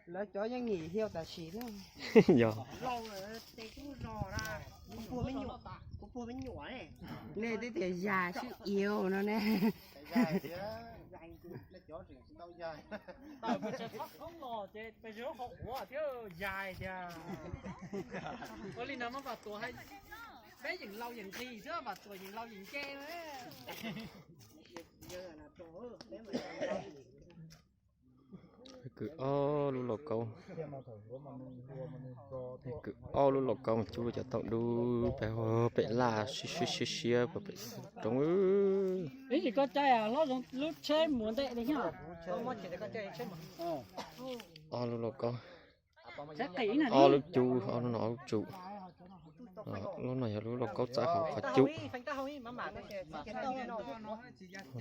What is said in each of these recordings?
Lawv cov yeej nghỉ hưu tam sim thiab. Yog. Nej twb tias dài chứ yếu no ne. Ua li no mas Vam Tuam, peb yeej laus yeej nqhis xwb, Vam Tuam yeej laus yeej nce. Peb kwv ob lub lauj kaub, peb kwv ob lub lauj kaub mus cub cov taum dub pem, pem laj siab siab siab pem roob. Ib yim koj cai hlob zoo lub tsheb mus ntej li thiab. Ob lub lauj kaub, ob lub cub, ob lub no ob lub tsum. Lub no yog lub lauj kaub txawb hauv qhov cub.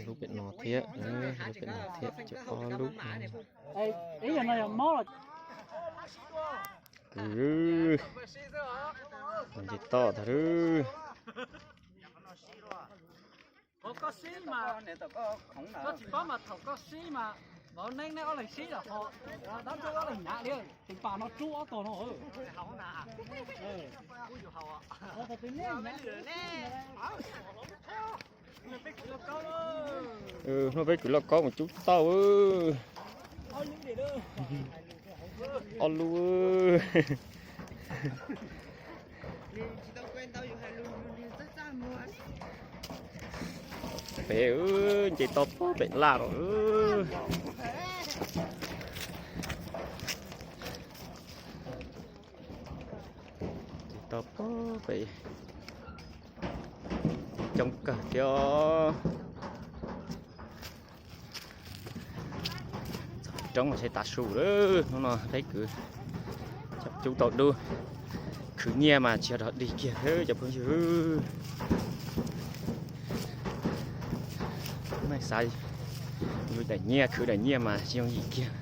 Lub pem no thiab, lub pem no thiab, cov ob lub. Kwv, nce toj tag lawm. Koj sib mas, koj tsis paub mas thaum koj sib mas, vauv neeb neb ob leeg sib los ho, dab ntub ob leeg hnav li, tus pas no rub ob tog no. Hnub peb kwv lauj kaub mus cub tauj. Ob lub. Pem, nce toj pem laj los. Nce toj pem coob kawg thiab. Txog roob mas seb tav su lawm. Hnub no peb kwv cub tau dub, khwv nyiaj mas tsis yog dog dig kiag cov phooj ywg. Meej xav yuav daim nyiaj, khwv daim nyiaj mas tsis yooj yim kiag.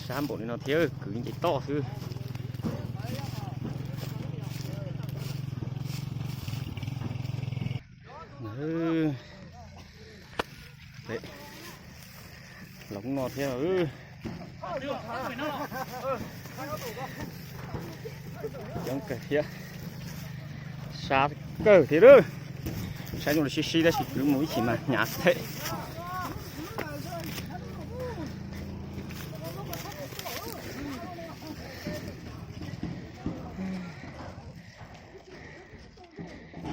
Sab npaum li no thiab kwv nce toj xwb. Los no thiab. Coob kawg thiab. Sab kawg thiab lawm. Saib zoo li sib sib tab sis kwv mus ib chim mas hnyav thiab.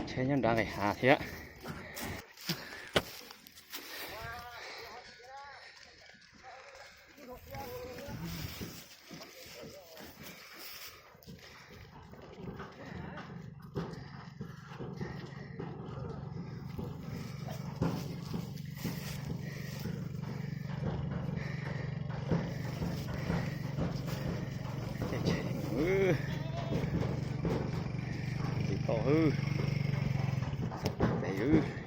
Tsheb nyob nrad nqis hav thiab. Tiv to hwb, pem hwb.